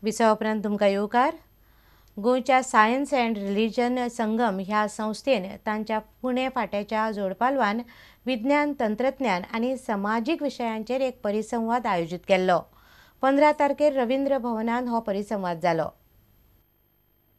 विसवा उपरांत तुमकां येवकार. गोंयच्या सायन्स अँड रिलिजन संगम ह्या संस्थेन तांच्या पुणे फांट्याच्या जोडपालवान विज्ञान, तंत्रज्ञान आनी समाजीक विशयांचेर एक परिसंवाद आयोजीत केल्लो. 15 तारखेर रवींद्र भवनान हो परिसंवाद जालो.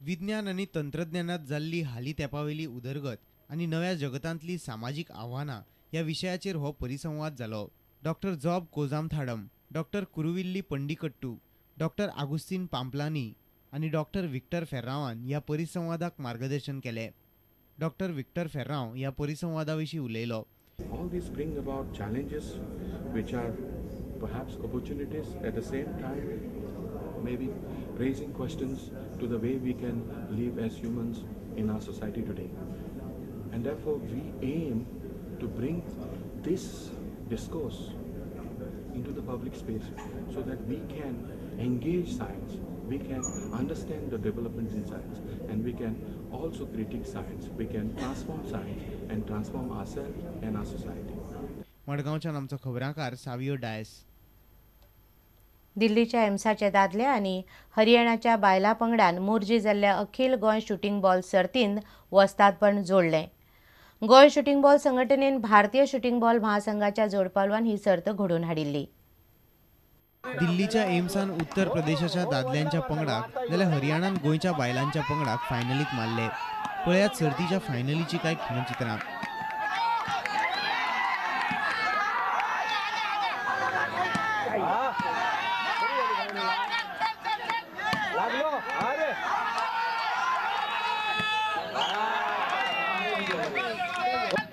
विज्ञान आनी तंत्रज्ञानात जाल्ली हालीं तेंपावेली उदरगत आनी नव्या जगतांतली सामाजीक आव्हानां ह्या विशयाचेर हो परिसंवाद जालो. Doctor Job Kozamthadam, doctor Kuruvilli Pandikattu, doctor Agustin Pamplany आनी डॉक्टर विक्टर फेर्रांवान ह्या परिसंवादाक मार्गदर्शन केलें. डॉक्टर विक्टर फेर्रांव ह्या परिसंवादा विशीं उलयलो. All these bring about challenges which are perhaps opportunities, at the same time maybe raising questions to the way we can live as humans in our society today. And therefore we aim to bring this discourse into the public space so that we can engage science, we can understand the developments in science, and we can also critique science, we can transform science and transform ourselves and our society. मडगांवच्यान आमचो खबराकार सावियो डायस. दिल्लीच्या एम्साचे दादले आनी हरियाणाच्या बायलां पंगडान मोरजी जाल्ल्या अखिल Goa shooting ball सर्तीन वस्तादपण जोडलें. गोंय शूटिंग बॉल संघटनेन भारतीय शूटिंग बॉल महासंघाच्या जोडपालवान ही सर्त घडोवन हाडिल्ली. दिल्लीच्या एम्सान उत्तर प्रदेशाच्या दादल्यांच्या पंगडाक जाल्यार हरियाणान गोंयच्या बायलांच्या पंगडाक फायनलीत मारले. पळयात सर्तीच्या फायनलीची कांय खिणचित्रां.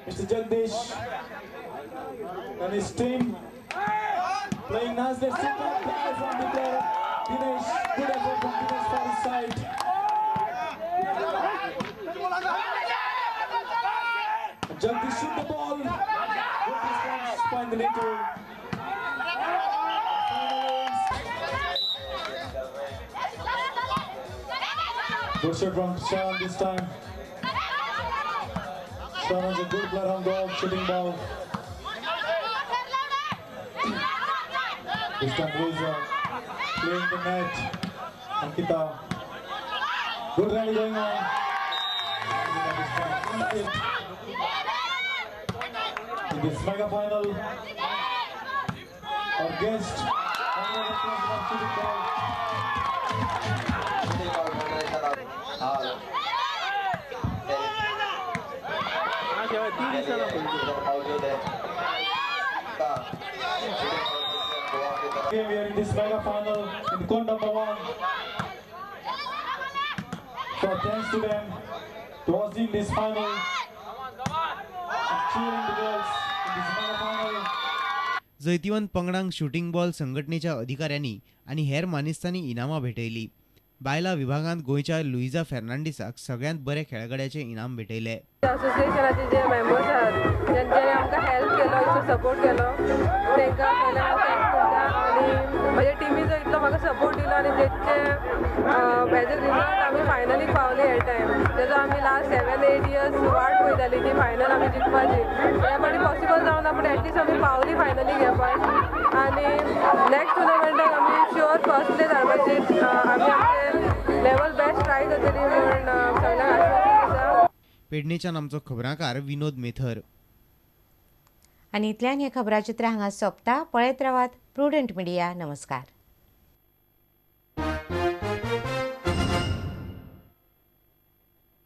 Mr. Jagdish and his team playing nicely. Super play from the player Dinesh. Good effort from Dinesh for his side. Jagdish shoot the ball. Good response finally to. Good shot from Sean this time. Sean is a good player on goal, shooting ball. This time Rosa playing the net. Ankita. Good rally going on. In this mega final, our guest, shooting ball. We are in this mega final in court number 1. So thanks to them to hosting this final and cheering the girls in this mega final. जैतिवंत पंगडांक shooting ball संघटनेच्या अधिकाऱ्यांनी आनी हेर मानेस्तांनी इनामां भेटयली. बायलां विभागांत गोंयच्या Luisa फेर्नांडीसाक सगळ्यांत बरे खेळगड्याचे इनाम भेटयले. असोसिएशनाचे जे मेंबर्स आहात तेंच्यांनी आमकां हेल्प केलो, इतलो सपोर्ट केलो, तांकां पयलीं हांव thanks म्हणटा. आनी म्हज्या टिमीचो इतलो म्हाका सपोर्ट दिलो आनी तेंचे एज अ रिजल्ट आमी फायनलीक पावली हे टायम. तेजो आमी लास्ट 7-8 इयर्स वाट पळयताली की फायनल आमी जिखपाची. ह्या फावटी पॉसिबल जावना पूण एटलिस्ट आमी पावली फायनलीक ह्या फावट. आनी नेक्स्ट टुर्नामेंटाक आमी शुअर फर्स्ट प्लेस हाडपाची आमी आमचे लेवल बेस्ट ट्राय करतली म्हूण सगळ्यांक आश्वासन दिता. पेडणेच्यान आमचो खबराकार विनोद मेथर. आनी इतल्यान हें खबराचित्र हांगा सोंपता. पळयत रावात प्रुडंट मिडिया. नमस्कार.